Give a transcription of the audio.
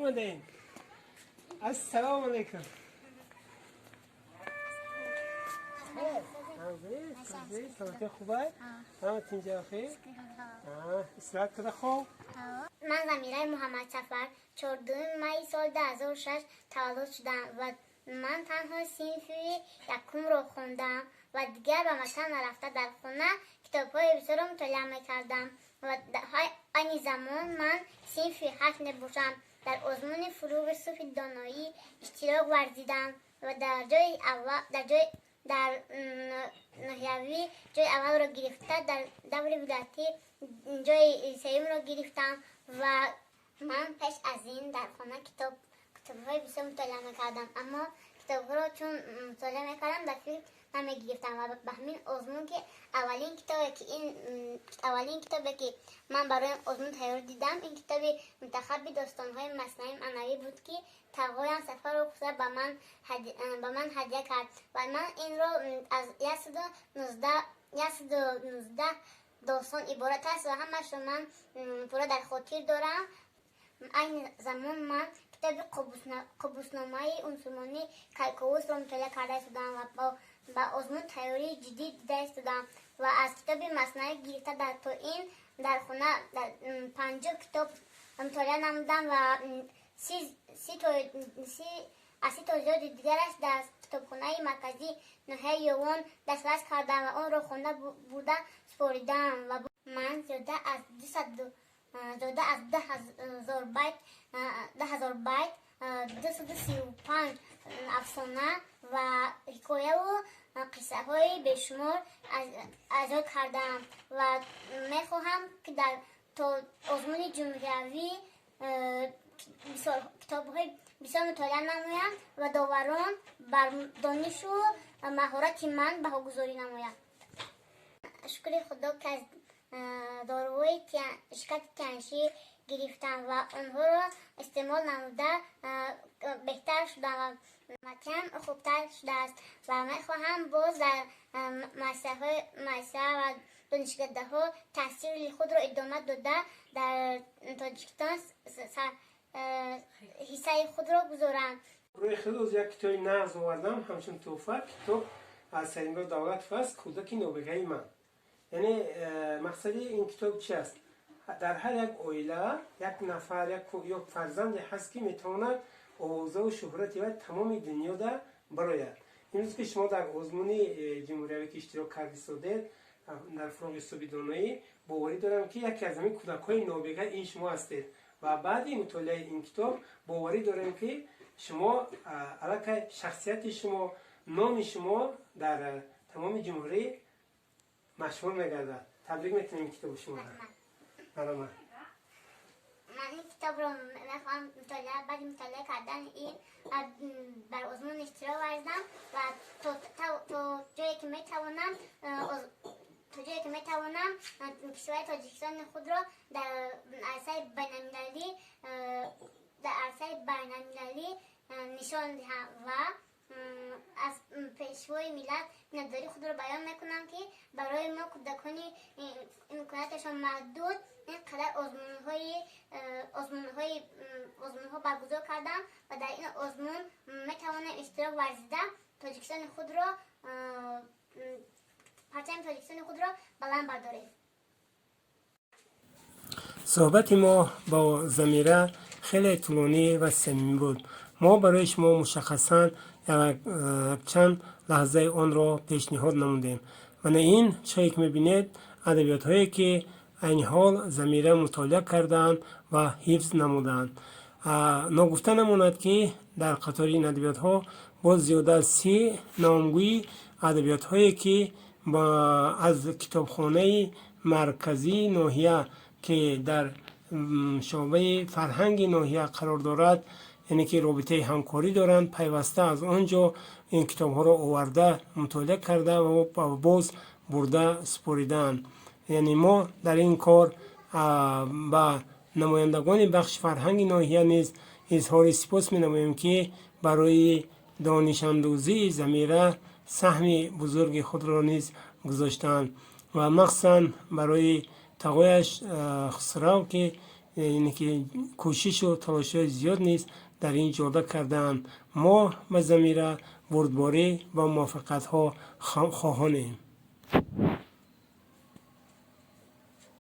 Омадаем. Ассалому алайкум. Саломатӣ хубай? Ҳама тинҷа охир? Истироҳат карда хоб? Ман Замираи Муҳаммадсафар, 4 майи соли 2006 таваллуд шудам ва ман танҳо синфи якумро хондам ва дигар ба мактаб нарафта, дар хона китобҳои бисёрро мутолиа мекардам. Ва айни замон ман синфи ҳашт мебошам. Дар озмуни «Фурӯғи субҳи доноӣ» иштирок варзидам ва дар ҷои аввал, дар ҷои дар ноҳиявӣ ҷои аввалро гирифта, дар даври вилоятӣ ҷои сеюмро гирифтам. Ва ман пеш аз ин дар хона китобҳои бисёр мутолиа мекардам, аммо китобҳоро чун мутолиа мекардам, дар фикр намегирифтам. Ва ба ҳамин озмун ки аввалин китобе ки ман барои озмун тайёр дидам, ин китоби мунтахаби достонҳои Маснавии маънавӣ буд, ки тағоям Сафару Хусра ба ман ҳадя кард. Ва ман инро аз 119 достон иборат аст ва ҳамашро ман пурра дар хотир дорам. Айни замон ман китоби Қобусномаи унсурмонии Кайковусро мутолиа карда истодам ва ба озмун тайёрии ҷиддӣ дида истодам. Ва аз китоби Маснавӣ гирифта то ин дар хона 50 китоб мутолиа намудам ва аз 30 то зиёди дигараш дар китобхонаи марказии ноҳияи Ёвон дастрас кардам ва онро хонда бурда супоридам. Ва ман зиёда аз 2000 байт, 2000 байт, 235 афсона ва ҳикояву қиссаҳои бешумор аз ёд кардам ва мехоҳам, ки дар то озмуни ҷумҳуриявӣ китобҳои бисёр мутолиа намоям ва доварон бар донишу маҳорати ман баҳогузорӣ намоянд. Шукри Худо, ки аз доруҳои ширкати Тянши гирифтам ва онҳоро истеъмол намуда, беҳтар шудам ва матиам хубтар шудааст. Ва мехоҳам боз дар муассиса ва донишкадаҳо таҳсили худро идома дода, дар Тоҷикистон ҳиссаи худро гузорам. Рӯи хелоз як китоби нағз овардам ҳамчун тӯҳфа. Китоб аз Саидмурод Давлатов аст, «Кӯдаки нобиғаи ман». Яъне мақсади ин китоб чи аст? Дар ҳар як оила як нафар ё фарзанде ҳаст, ки метавонад овозаву шӯҳрати вай тамоми дунёда барояд. Имрӯз ки шумо дар озмуни ҷумҳуриявӣ ки иштирок кардистодед дар «Фурӯғи субҳи доноӣ», боварӣ дорам, ки яке аз ҳамин кӯдакҳои нобиға ин шумо ҳастед. Ва баъди мутолиаи ин китоб боварӣ дорем, ки шумо аллакай шахсияти шумо, номи шумо дар тамоми ҷумҳурӣ машҳур мегардад. Табрик метавонем ин китоби шуморо. Марҳамат. Ман ин китобро мехоҳам мутолиа, баъди мутолиа кардани ин бар озмун иштирок варзам ва то ҷое ки метавонам кишвари Тоҷикистони худро дар арсаи байналмилалӣ нишон диҳам. Ва аз Пешвои миллат миннатдории худро баён мекунам, ки барои мо, кӯдакони имконияташон маҳдуд, ин қадар озмунҳо баргузор кардам ва дар ин озмун метавонем иштирок варзида, Тоҷикистони худро, парчами Тоҷикистони худро баланд бардорем. Суҳбати мо бо Замира хеле тӯлонӣ ва самимӣ буд. Мо барои шумо мушаххасан якчанд лаҳзаи онро пешниҳод намудем. Мана ин чизе ки мебинед, адабиётҳое ки айни ҳол Замира мутолиа кардаанд ва ҳифз намудаанд. Ногуфта намонад, ки дар қатори ин адабиётҳо боз зиёда аз 30 номгӯи адабиётҳое, ки аз китобхонаи марказии ноҳия, ки дар шӯъбаи фарҳанги ноҳия қарор дорад, яъне ки робитаи ҳамкорӣ доранд, пайваста аз он ҷо ин китобҳоро оварда, мутолиа карда ва боз бурда супоридаанд. Яъне мо дар ин кор ба намояндагони бахши фарҳанги ноҳия низ изҳори сипос менамоем, ки барои донишандӯзии Замира саҳми бузурги худро низ гузоштаанд ва махсусан барои тағояш Хусрав, ки Яъне ки кӯшишу талошҳои зиёд низ дар ин ҷода кардаанд. Мо ба Замира бурдборӣ ва муваффақиятҳо хоҳонем.